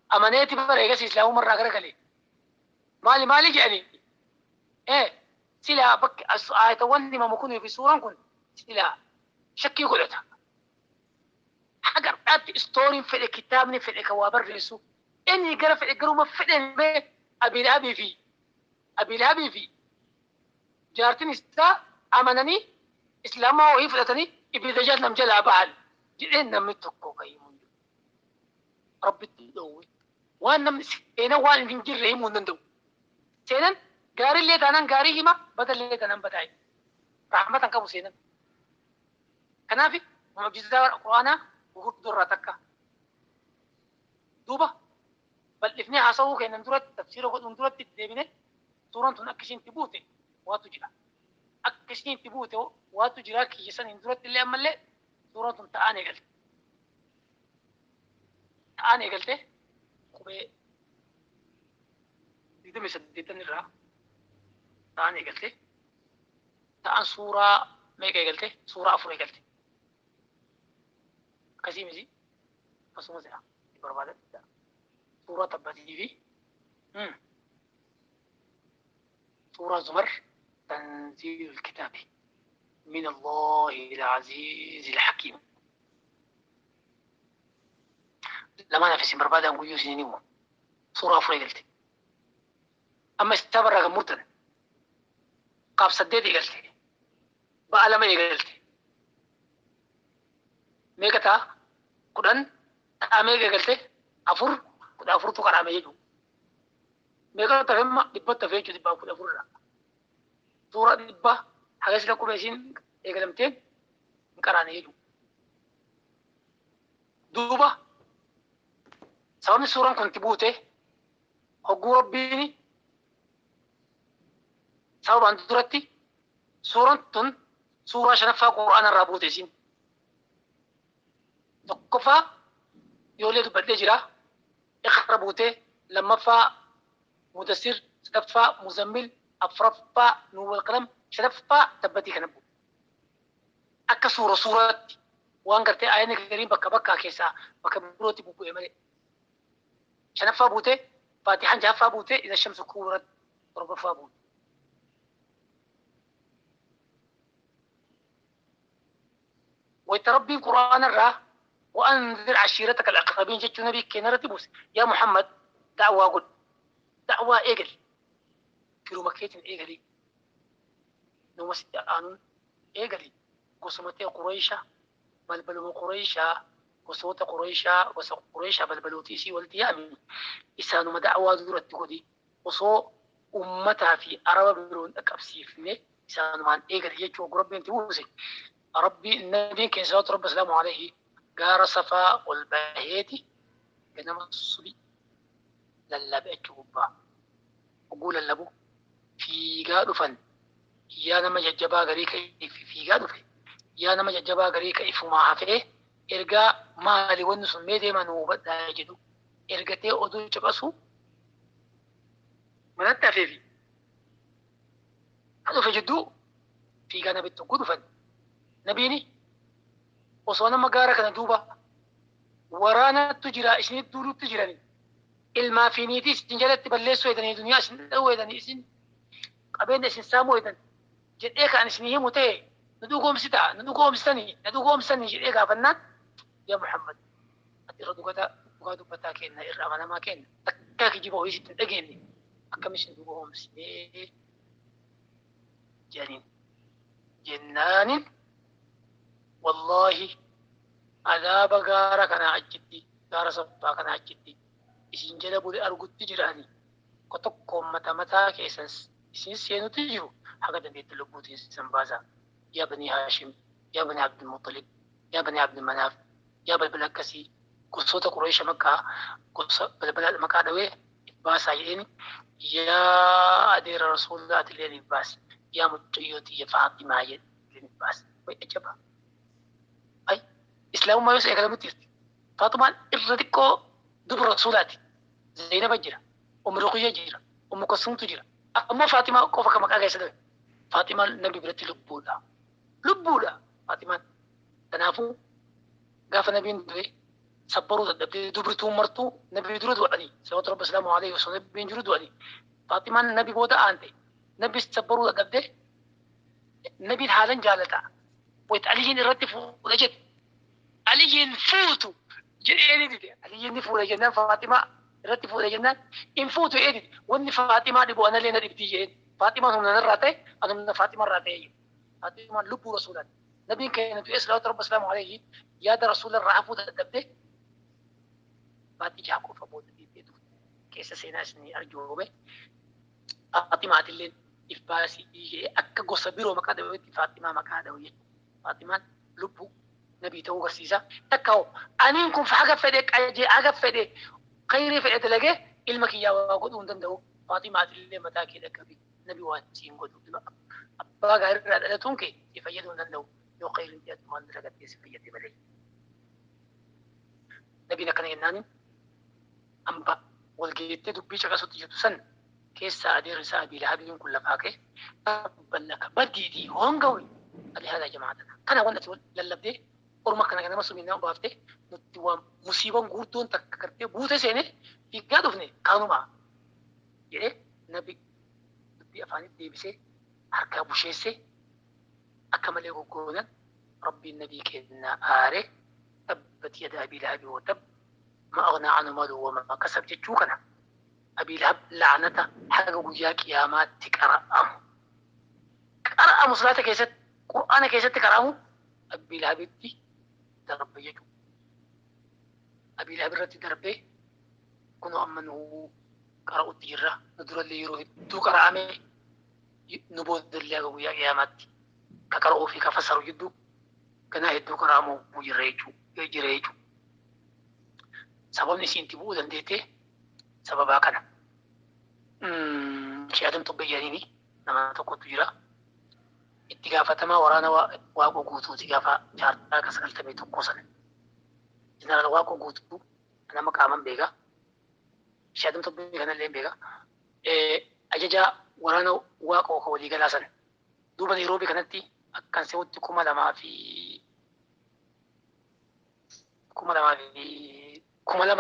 amaneeti bara eegas islaamummaa irraa garagale. Maali maali jedhanii? Sila bakki ayatawwan himamu kunii fi suuraan kun sila shakkii godhata. Haga ardhaatti istooriin fedhe kitaabni fedhe kan waa barreessu inni gara fedhe garuma fedhe mee Abii Lahabii fi Abii Lahabii fi jaartiin isaa amananii islaamaa wayii fudhatanii ibidda jahannam jalaa bahan jedhee namni tokko kan himu hin jiru. Rabbitti dhoowwe. Waan namni seenan waan hin jirre himuu hin danda'u. Seenan gaariillee taanaan gaarii hima badallee taanaan badaa hima. Rahmatan qabu seenan. Kanaaf mu'jizaa Qur'aanaa gurguddoo irraa takka. Duuba bal'ifnee haasawuu kennan duratti tafsiira godhuun duratti deebine suuraan tun akka isheen itti buute waatu jira. Akka isheen itti buute waatu jira kiyya saniin duratti illee ammallee suuraan tun ta'aan eegalte. Ta'aan eegalte qubee 28 irraa ta'aan eegalte. Ta'aan suuraa meeqa eegalte? Suuraa 4 eegalte. Akkasii miti akkasumas jedha barbaadan suuraa tabbatii fi suuraa Zumar تنزيل الكتاب من الله العزيز الحكيم. لما أنا في سمر بعد أن قيوس نيمو سورة أفريقيا قلت أما استبر رقم مرتن قاب سديد قلت بقى لما قلت ميكتا قرآن أميكا قلت أفر قد أفر تقرأ ميجو ميكتا تفهم دبت تفهم دبا قد أفر لا سورة دبا حاجة سلا كوبيسين إيقلمتين قرآن يجو دوبا sababni suuraan kun itti buute hogguu rabbiin sababaan duratti suuraan tun suuraa shanaffaa qura'aana irraa buute isin. Tokkoffaa yoolee dubbadhee jira. Iqra buute, lammaffaa mudassir, sadaffaa muzammil, afuraffaa nuur wal qalam, shanaffaa tabbatii kana buute. Akka suura suuratti waan gartee ayyaanni gariin bakka bakkaa keessaa bakka birootti bubu'e malee. Shanaffaa buute, Faatihaan jahaffaa buute, idha shamsu kuwwirat torbaffaa buute. Wayita rabbiin qura'aana irraa وأنذر عشيرتك الأقربين جتشو نبي كينرتي بوس يا محمد دعوة قل دعوة إيجل في مكيت إيجلي نومس آنون إيجلي قسمتي قريشة بلبلو قريشة وصوت قريشة وص قريشة بلبلوتيسي والتيامي إسانو ما دعوة دورت تقولي وصو أمتها في عرب برون أكبسيفني إسانو مان إيجلي جتشو قرب تبوسي ربي النبي كان صلوات رب سلامه عليه gaara safaa ol baheeti ganama subi lallabe achi gubbaa oguu lallabu fiigaa dhufan yaa nama jajjabaa garii ka'e fiigaa dhufe yaa nama jajjabaa garii ka'e ifumaa hafee ergaa maali wanni sun mee deema nu hubadhaa jedhu ergatee oduu caqasu manatti hafeefi ka dhufe jidduu fiigaa nabitti oguu dhufan nabiini osoo nama gaara kana duuba waraanattu jira isinitti duulutti jirani ilmaa fi niitii isin jalatti balleessuu hedanii duniyaa isin dha'uu hedanii isin qabeenya isin saamuu hedan jedhee kan isin himu ta'e nu dhugoomsita nu dhugoomsitanii na dhugoomsitanii jedhee gaafannaan yaa Muhammad ati irra dhugaa dubbataa kenna irra amanamaa kenna takkaa kijiba ho'ii sitti hin dhageenye akkam isin dhugoomsinee jedhaniin jennaanin والله عذاب غارة كان عجتي غارة صفا كان عجتي إسين جلبوا لأرجو تجراني كتكم متى متى كيسن إسين سينو تجرو حقا دنيت اللبوتين سنبازا يا بني هاشم يا بني عبد المطلب يا بني عبد المناف يا بلبل كسي قصوت قريش مكة قص بلبل مكة دوي باس عيني يا أدير رسول الله تلين باس يا متيوتي يا فاطمة يلين باس ويجبها أي إسلام ما يوسع كلام تيرتي Faaxumaan irra xiqqoo dubra rasuulaati. Zainaba jira. Ummu Ruqiyya jira. Ummu Kulsumtu jira. Ammoo Faaximaa qofa kan maqaa keessa dhabe. Faaximaan nabi biratti lubbuudha. Lubbuudha Faaximaan. Kanaafuu gaafa nabiin du'e sabbaruu dadhabdee dubrituun martuu nabi dura du'anii salawaatu rabbi salaamu alayhi osoo nabiin jiru du'anii. Faaximaan nabi booda aante nabi sabbaruu dadhabdee nabiin haalan jaalata. Wayita Aliyyiin irratti fuudha jedhe. Aliyyiin fuutu jedhee ni dide. Aliyyiin ni fuudha jennaan Faaximaa irratti fuudha jennaan hin fuutu jedhee dide. Wanni Faaximaa dhibu anallee na dhibdii jedheen. Faaximaan humna narraa ta'e ani humna Faaximaa irraa ta'e jedhe. Faaximaan lubbuu rasuulaati. Nabiin keenya du'ee salawaatu rabbi salaamu alayhi yaada rasuula irraa hafuu dadhabdee baatii jaha qofa booda deebi'ee dhufte. Keessa seenaa isinii arjoome. Faaximaatillee if baasii jedhee akka gosa biroo maqaa dhabeetti Faaximaa maqaa dhabe jechuudha. Faaximaan lubbuu nabii ta'uu agarsiisa. Takka hoo aniin kun haga fedhe qajee haga fedhe khayrii fedhe dalagee ilma kiyyaa waa godhuu hin danda'u. Faaximaatillee mataa kee dhaqqabi nabi waan siin godhu. Abbaa gaarii irraa dhalatuun kee si fayyaduu hin danda'u. Yoo khayriin dhiyaatu waan dalagattee si fayyade malee. Nabiin akkana jennaaniin hamba wal geettee dubbii caqasutti jirtu san keessaa adeerri isaa Abii Lahabiin kun lafaa ka'e tabban laka badiitii hongawi ali haadha jamaatana. Kana waan ati lallabdee orma kana ganama suminaa baaftee nutti waan musiiban guurdoon takka gartee buute seene fiigaa dhufne kaanumaa jedhee nabi dubbii afaanitti deebisee harkaa busheessee akka malee goggoonan rabbiin nabii kennaa aaree tabbat yadaa Abii Lahabii wa tab ma aghnaa anhu maaluhu wa maa kasab jechuu kana Abii Lahab la'anata haga guyyaa qiyaamaatti qara'amu. Qara'amu salaata keessatti Qur'aana keessatti qara'amu Abii Lahabitti darbe jechuudha. Abii Lahab irratti darbee kunoo amma nu qara'utti jirra. Nu durallee yeroo hedduu qara'ame nu boodallee haga guyyaa qiyaamaatti ka qara'uu fi ka fassaru jidduu ganaa hedduu qara'amu jira jechuudha. Sababni isiin itti bu'uu dandeettee sababaa kana. Shee Adam Tobbee jedhaniini nama tokkotu jira. Itti gaafatamaa waraana Waaqoo Guutuuti gaafa jaarraa ka 91 sana. Jeneraal Waaqoo Guutuu nama qaaman beeka. Shee Adam Tobbee kanallee beeka. Ajajaa waraana Waaqoo ka waliigalaa sana. Duuba Nairoobii kanatti akkan se'utti 2002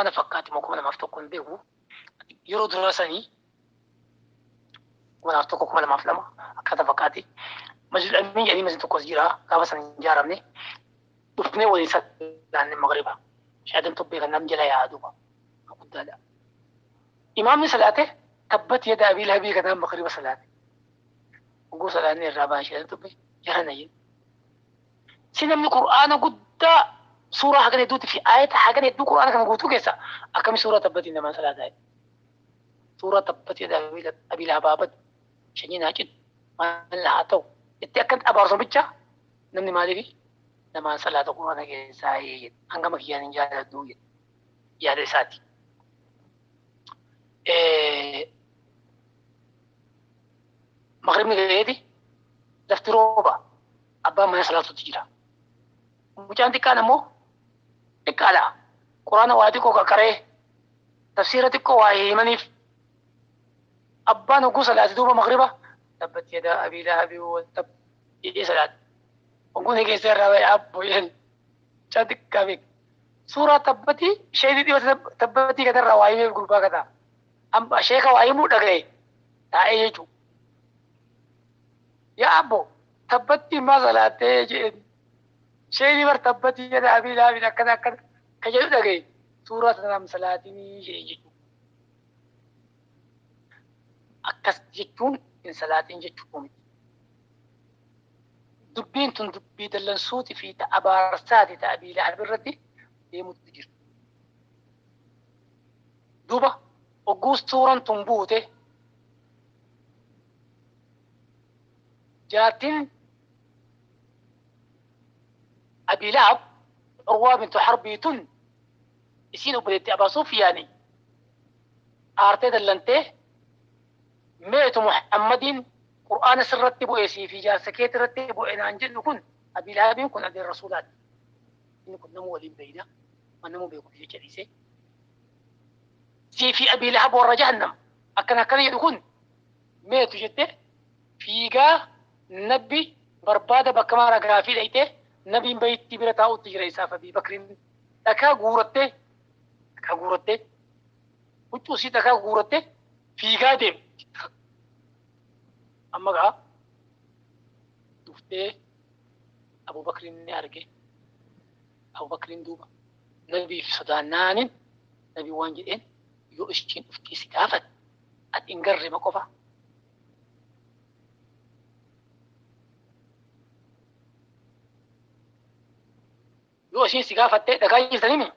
na fakkaati moo 2001 hin beeku. Yeroo duraa sanii 2001 2002 akkata fakkaati. Masjid Amiin jedhanii masjid tokkos jira gaafa san hin ijaaramne. Dhufnee waliin salaanne magriba. Shee Adam Tobbee kan nam jala yaa'aa duuba. Guddaadha. Imaamni salaate tabbat yada Abii Lahabii kanaan magriba salaate. Oguu salaanne irraa ba'an Shee Adam Tobbee jarana jedhe. Si namni Qur'aana guddaa suuraa hagan hedduutii fi ayata hagan hedduu Qur'aana kana guutuu keessa akkami suuraa tabbatiin namaan salaataa jedhe. Suuraa tabbat yada Abii Lahab abad shanyiin haa citu maal haa ta'u itti akkan abaarsu bicha namni maaliif namaan salaata Qur'aana keessaa jedhe hangama kiyyaan hin jaaladhu jedhe yaada isaati. Maghribni ga'eeti lafti rooba abbaan mana salaatutti jira. Mucaan xiqqaan ammoo xiqqaadha. Qur'aana waa xiqqoo qaqqaree tafsiira xiqqoo waa himaniif abbaan hogguu salaate duuba maghriba tabbat yadaa Abii Lahabii wa tab jedhee salaate. Hogguun keessa irraa ba'e abbo jedhan mucaan xiqqaa beeka. Suuraa tabbatii sheekni dhiyoo tabbatii kanarraa waa himeef gurbaa kana. Amma sheeka waa himuu dhaga'e taa'ee jechuudha. Yaa abbo tabbattii maa salaattee jedheen. Sheekni bar tabbatii yadaa Abii Lahabiin akkana akkana ka jedhu dhaga'e suuraa sanaan salaatinii jedhe jechuudha. Akkas jechuun hin salaatin jechuu miti. Dubbiin tun dubbii dallansuuti fi ta abaarsaati ta Abii Lahab irratti deemutti jirti. Duuba hogguu suuraan tun buute jaartiin Abii Lahab Urwaa bintu Harbii tun isiin obboleettii Abaa Sufyaani aartee dallantee meetu Muhammadiin Qur'aana sirratti bu'e sii fi jaarsa keetii irratti bu'e naan jedhu kun Abii Lahabiin kun adeera Rasuulaati. Inni kun nama waliin beeyna. Waan namuu beekuuf jecha dhiisee. Sii fi Abii Lahab warra jahannam akkana akkana jedhu kun meetu jettee fiigaa nabbi barbaada bakka mara gaafii dhayitee nabiin bayitti bira taa'utti jira isaaf Abii Bakriin dhakaa guurattee dhakaa guurattee huccuu isii dhakaa guurattee fiigaa deemti. Amma gaa dhuftee Abu Bakriin ni arge. Abu Bakriin duuba nabiif sodaannaanin nabii waan jedheen yoo ishiin dhuftee si gaafatte ati hin garre ma qofa. Yoo ishiin si gaafatte dhagaa jirtanii mi?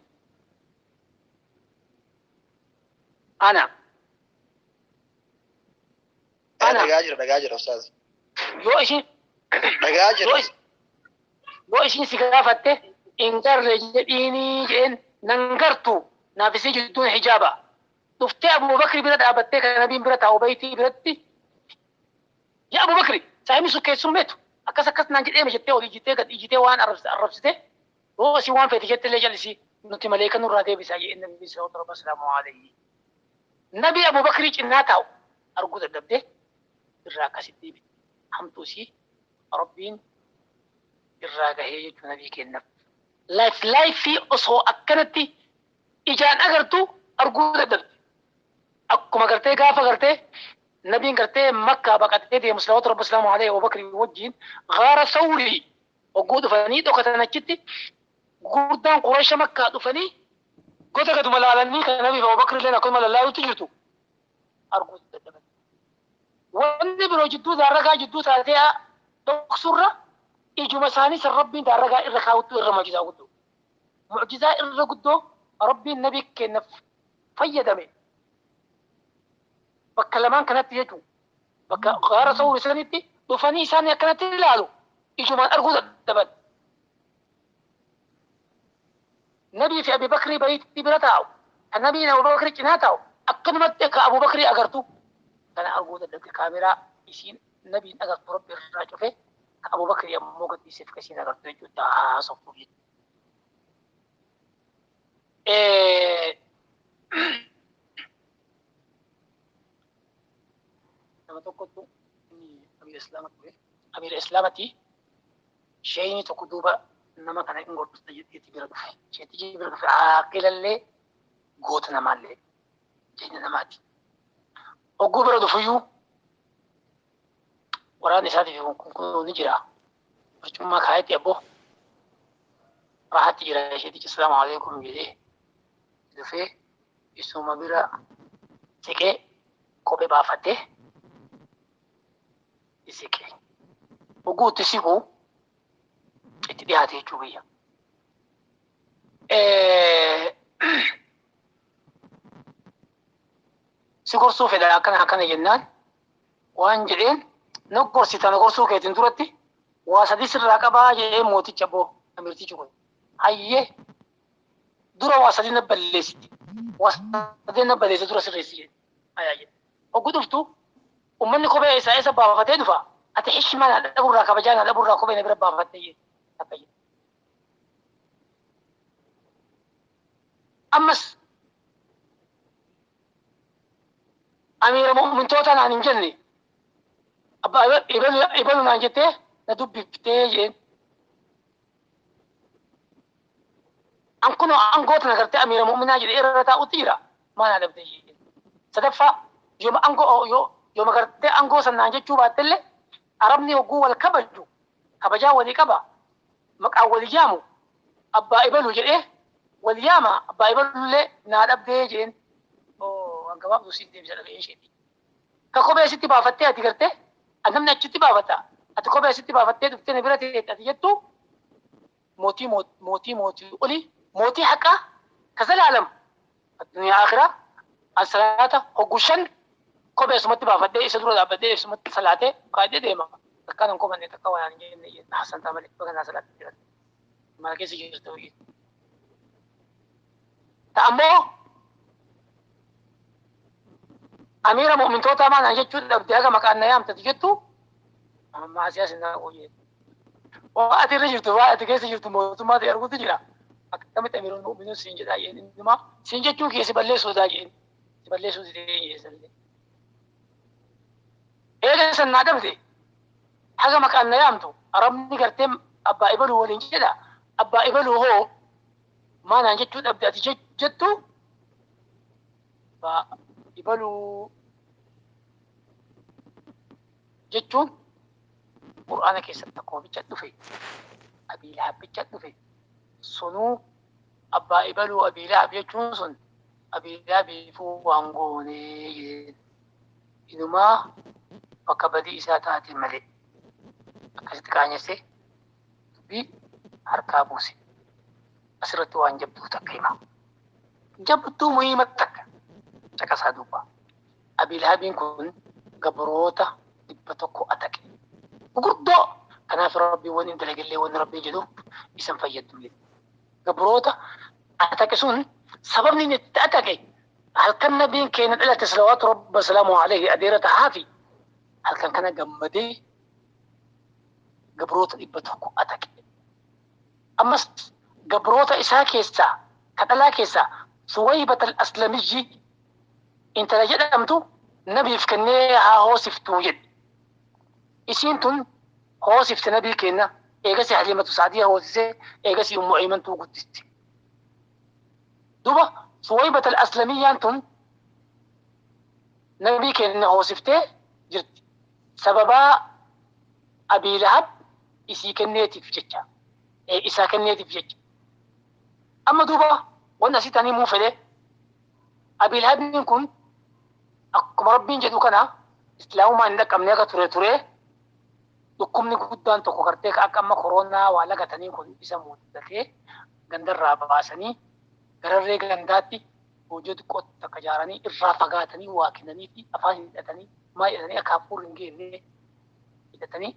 Ana. Ana. Dhagaa jira dhagaa jira ustaaz. Yoo ishiin Dhagaa jira. Yoo ishiin si gaafatte hin garre jedhiinii jedheen nan gartu naaf isii jidduun hijaaba. Dhuftee Abu Bakri bira dhaabattee kan nabiin bira taa'u bayitii biratti yaa Abu Bakri saahibni sun keessummeetu akkas akkas naan jedhee jettee ol ijjitee gad ijjitee waan arrabsite yoo isii waan feete jette illee jallisii nuti maleeka nurraa deebisaa jedheen nabi sallallahu alaihi wasallam. Nabi Abu Bakri cinaa taa'u arguu dadhabdee irraa akkasitti deebite. Hamtuu isii Rabbiin irraa gahee jechuun nabii kennaaf. Laayif laayifii osoo akkanatti ijaan agartu arguu dadhabde. Akkuma gartee gaafa gartee nabiin gartee Makkaa baqatee deemu salawaatu rabbi salaamu alayhi Abu Bakri wajjin gaara Sawrii hogguu dhufanii dhokatan achitti gurguddaan Quraysha Makkaa dhufanii goda gaduma laalanii kan nabiif Abu Bakri illee akkuma lallaaluutti jirtu arguu dadhaban. Wanni biroo jidduu daarragaa jidduu taatee dhoksurra ijuma isaanii san rabbiin daarragaa irra kaawwattu irra mucjizaa guddoo. Mucjizaa irra guddoo rabbiin nabii kennaaf fayyadame. Bakka lamaan kanatti jechuun bakka gaara Sawrii sanitti dhufanii isaanii akkanatti ilaalu ijumaan arguu dadhaban. Nabii fi Abi Bakrii bayitti bira taa'u. Kan nabiin Abu Bakrii cinaa taa'u akkanumatti akka Abu Bakrii agartu kana arguu dadhabde kaameraa isiin nabiin agartu rabbi irraa cufee ka Abu Bakrii ammoo gadhiiseef ka isiin agartu jechuudha haasoftuuf jechuudha. Nama tokkotu amiira islaama ture. Amiira islaamati sheeyni tokko duuba nama kana hin gorsa jedheeti bira dhufe. Sheetichi bira dhufe aaqilallee goota namaallee jireenya namaati. Hogguu bira dhufuyyuu waraanni isaatiif kun ni jira. Barcummaa kaayetti abboo rahaatti jira sheetichi salaamu alaikum jedhee dhufee isuma bira siqee kophee baafatee siqee. Hogguu itti siqu itti dhiyaate jechuu biyya. Si gorsuu fedha akkana akkana jennaan waan jedheen na gorsita na gorsuu keetiin duratti waa sadii sirraa qabaa jedhee mooticha boo amirtichi kun. Hayyee dura waa sadii na balleessiti. Waa sadii na balleessi dura sirreessi jedhe. Hayaa jedhe. Hogguu dhuftu ummanni kophee isaa isa baafatee dhufa. Ati hishmaa na dhaburraa kabajaa na dhaburraa kophee na bira baafattee jedhe. Takka jedhe. Ammas amiira mu'mintoota naan hin jenne abbaa ibalu naan jettee na dubbiftee jedheen. An kunoo aangoota na gartee amiira mu'minaa jedhee irra taa'utti jira maa naa dhabdee jedheen. Sadaffaa yooma aangoo yooma gartee aangoo san naan jechuu baattellee arabni hogguu wal kabaju kabajaa walii qaba maqaan walii yaamu abbaa ibalu jedhee wal yaama abbaa ibalullee naa dhabdee jedheen. Gabaabduu siin deebisa dhaga'ee isheeti. Ka kophee sitti baafattee ati gartee namni achitti baafata. Ati kophee sitti baafattee dhuftee na bira teette ati jettu mootii mootii mootii olii mootii haqaa ka zalaalam addunyaa akhiraa an salaata hoggu shan kophee sumatti baafadhee isa dura dhaabbadhee isumatti salaatee kaadhee deema. Takkaan hin komanne takka waan hin jenne hasan ta'a malee bakka naa salaatee jira. Mana keessa jirta hojii. Ta ammoo amiira mu'mintoota maanaan jechuun dhabdee haga maqaan na yaamtati jettu maasiyaa sinaa qoyyee. Waa ati irra jirtu waa ati keessa jirtu mootummaa ta'e arguutu jira. Akkamitti amiirul mu'miniin siin jedhaa jeen innumaa siin jechuun kee si balleessuudaa jeen si balleessuu didee jeen. Eega san naa dhabde haga maqaan na yaamtu arabni gartee abbaa ibaluu waliin jedha. Abbaa ibaluu hoo maanaan jechuu dhabde ati jettu abbaa ibaluu jechuun qur'aana keessatti akkuma bicha dhufe Abii Lahab bicha dhufe sunuu abbaa ibaluu Abii Lahab jechuun sun Abii Lahabiifuu waan goonee inumaa bakka badii isaa taate malee akkasitti qaanyessee dubbii harkaa buuse. Asirratti waan jabduu takka hima. Jabduu muhiima takka caqasaa duuba. Abii Lahabiin kun gabroota 100 ataqe. Gurguddoo kanaaf rabbiin wanni dalagallee wanni rabbiin jedhu isan fayyaddu. Gabroota ataqe sun sababni inni itti ataqe halkan nabiin keenya dhalate salawaatu rabbi salaamu alayhi adeera tahaafi halkan kana gammadee gabroota 100 ataqe. Ammas gabroota isaa keessaa kadhalaa keessaa Suwaybat al-Aslamiyyi intala jedhamtu nabiif kennee haa hoosiftuu jedhe. Isiin tun hoosifte nabii kenna eegasi Halimatu Saadiya hoosisee eegasi Ummu Aymantuu guddiste. Duuba Suwaybat al-Aslamiyyaan tun nabii kenna hoosiftee jirti. Sababaa Abii Lahab isii kenneetiif jecha. Isaa kenneetiif jecha. Amma duuba wanni asii tanii muu fedhe Abii Lahabiin kun akkuma rabbiin jedhu kana islaamummaa hin dhaqqabne akka ture ture dhukkubni guddaan tokko gartee akka amma koronaa waa lagatanii kun isa mudatee gandarraa baasanii gararree gandaatti hojii xiqqoo takka ijaaranii irraa fagaatanii waa kennanii fi afaan hidhatanii maal hidhatanii akka hafuurri hin geenne hidhatanii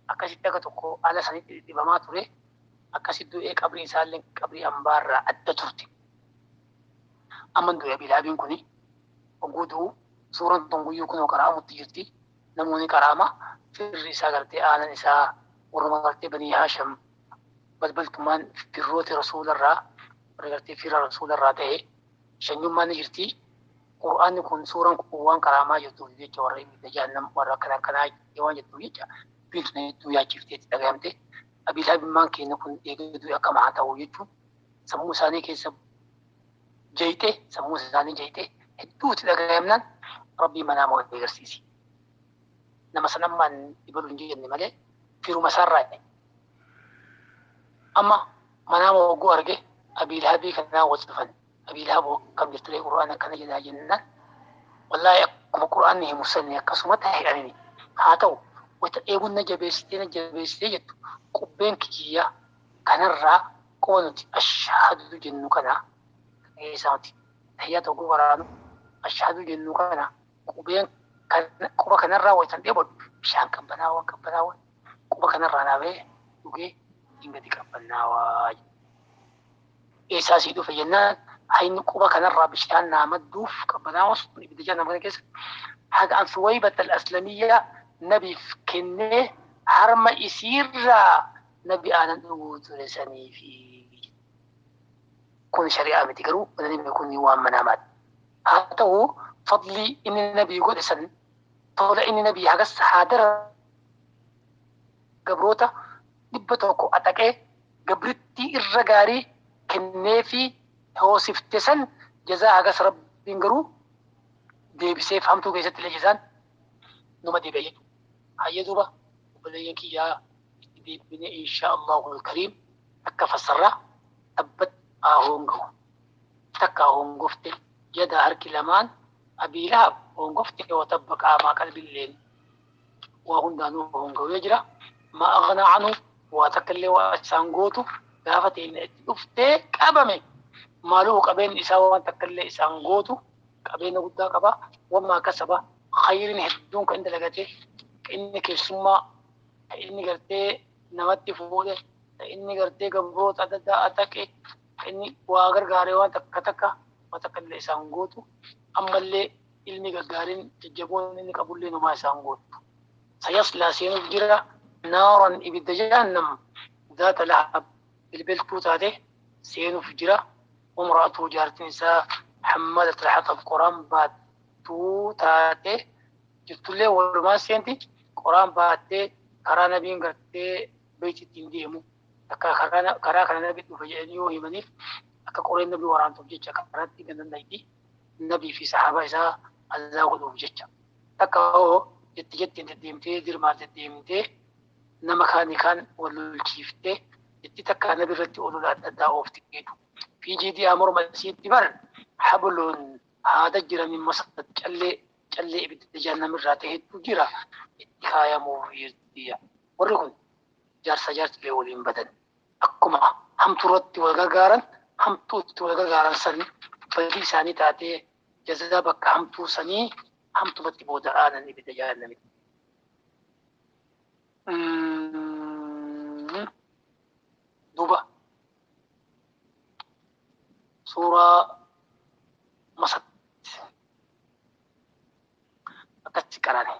akkasitti akka tokko ala sanitti dhibamaa ture akkasitti du'ee qabrii isaallee qabrii hambaarraa adda turte. Amma du'e Abii Lahabiin kuni hogguu du'u suuraan tun guyyuu kunoo qara'amutti jirti. Namoonni qara'ama firri isaa gartee aanan isaa warruma gartee Banii Haasham balbaltummaan firroota rasuularraa warra gartee fira rasuularraa ta'e shanyummaan ni jirti. Qur'aanni kun suuraan kun waan qara'amaa jirtuuf jecha warra ibidda jahannam warra akkana akkanaa waan jettuuf jecha dubbiin tun hedduu yaachifteetti dhagayamte. Abii Lahabimmaan keenya kun eega du'e akkam haa ta'u jechuun sammuu isaanii keessa jeeyite sammuu isaanii jeeyite hedduutti dhagayamnaan rabbii manaa moo agarsiisi. Nama sanammaan ibaluu hin jenne malee firuma isaarraa amma manaa hogguu arge Abii Lahabii kanaa wal dhufan. Abii Lahab akkam jirtu qur'aan akkana jedhaa jennaan wallaahi akkuma qur'aanni himu sani akkasuma ta'e jedhanii haa ta'u wanta eeguun na jabeessitee jettu qubbeen kiyya kanarraa quba nuti ashhadu jennu kana keessaa nuti tahiyyaa tokko waraanu ashhadu jennu kana qubeen quba kanarraa wanta dheebodhu bishaan qabbanaawaa qabbanaawaa quba kanarraa naabee dhugee hin gadi qabbanaawaa. Eessaa sii dhufe jennaan hayni quba kanarraa bishaan naa madduuf qabbanaawaa sun ibidda jahannam kana keessa haga an Suwaybat al-Aslamiyyaa nabiif kennee harma isiirraa nabi aanan dhuguu ture sanii fi kun shari'aa miti garuu wanni kun waan manaamaadha. Haa ta'u fadlii inni nabii godhe san tola inni nabii hagas haadara gabroota 100 ataqee gabrittii irra gaarii kennee fi hoosifte san jazaa hagas rabbiin garuu deebiseef hamtuu keessatti illee jazaan numa deebi'a jechuudha. Hayyee duuba obboleeyyan kiyyaa itti deebinee insha Allahu kariim akka fassarraa tabbat haa hongahu takka hongofte yada harki lamaan Abii Lahab hongofte yoo tabba qaamaa qalbilleen waa hundaanuu hongawee jira. Ma aghnaa anhu waa takka illee waa isaan gootu gaafa ta'e itti dhuftee qabame maaluu qabeen isaa waan takka illee isaan gootu qabeenya guddaa qaba. Wamaa kasaba khayriin hedduun kan dalagate inni keessummaa inni gartee namatti fuudhe inni gartee gabroota adda addaa ataqe inni waa gargaaree waan takka takka waan takka illee isaan gootu ammallee ilmi gaggaariin jajjaboon inni qabullee namaa isaan gootu. Sayaslaa seenuuf jira naaran ibidda jahannam zaata lahab bilbiltuu taate seenuuf jira. Umraatu jaartiin isaa hammalat alhaxab qoraan baattuu taate jirtullee walumaan seenti qoraan baattee karaa nabiin gartee beeyti ittiin deemu akka karaa kana nabi dhufe jedhanii yoo himaniif akka qoreen nabi waraantuuf jecha karaatti gandandayti nabii fi sahaabaa isaa azaa godhuuf jecha. Takka hoo jetti jettiin deddeemtee dirmaan deddeemtee nama kaanii kaan wal lolchiiftee jetti takka nabi irratti olola adda addaa oofti jedhu. Fi jiidiyaa morma isiitti bar habluun haada jira min masad callee callee ibidda jahannamirraa ta'etu jira itti kaayamuuf jirtiya. Warri kun jaarsa jaartilee waliin badan akkuma hamtuu irratti wal gargaaran hamtuu itti wal gargaaran san badii isaanii taatee jazaa bakka hamtuu sanii hamtumatti booda aanan ibidda jahannamitti. Duuba suuraa Masad akkatti qarane.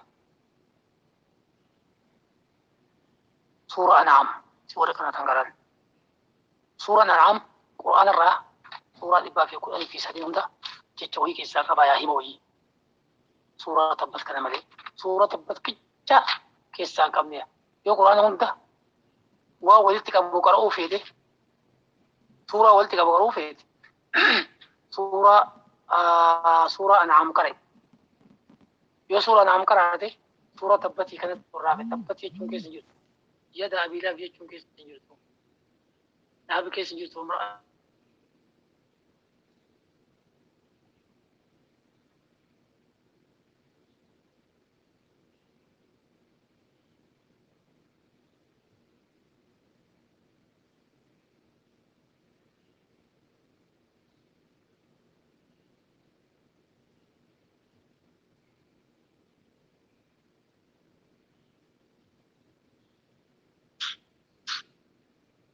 Suuraa An'aam si warra kana tan qaran. Suuraan An'aam Qur'aana irraa suuraa 113 hunda jecha wayii keessaa qaba yaa hima wayii. Suuraa Tabbat kana malee suuraa Tabbat qichaa keessaa hin qabne. Yoo Qur'aana hunda waa walitti qabu qara'uu feete suuraa walitti qabu qara'uu feete suuraa suuraa An'aam qara'e. Yoo suuraa An'aam qaraate suuraa Tabbatii kanatti warraafe Tabbatii jechuun keessa hin jirtu. Yada Abiilaaf jechuun keessa hin jirtu. Dhaabi keessa hin jirtu.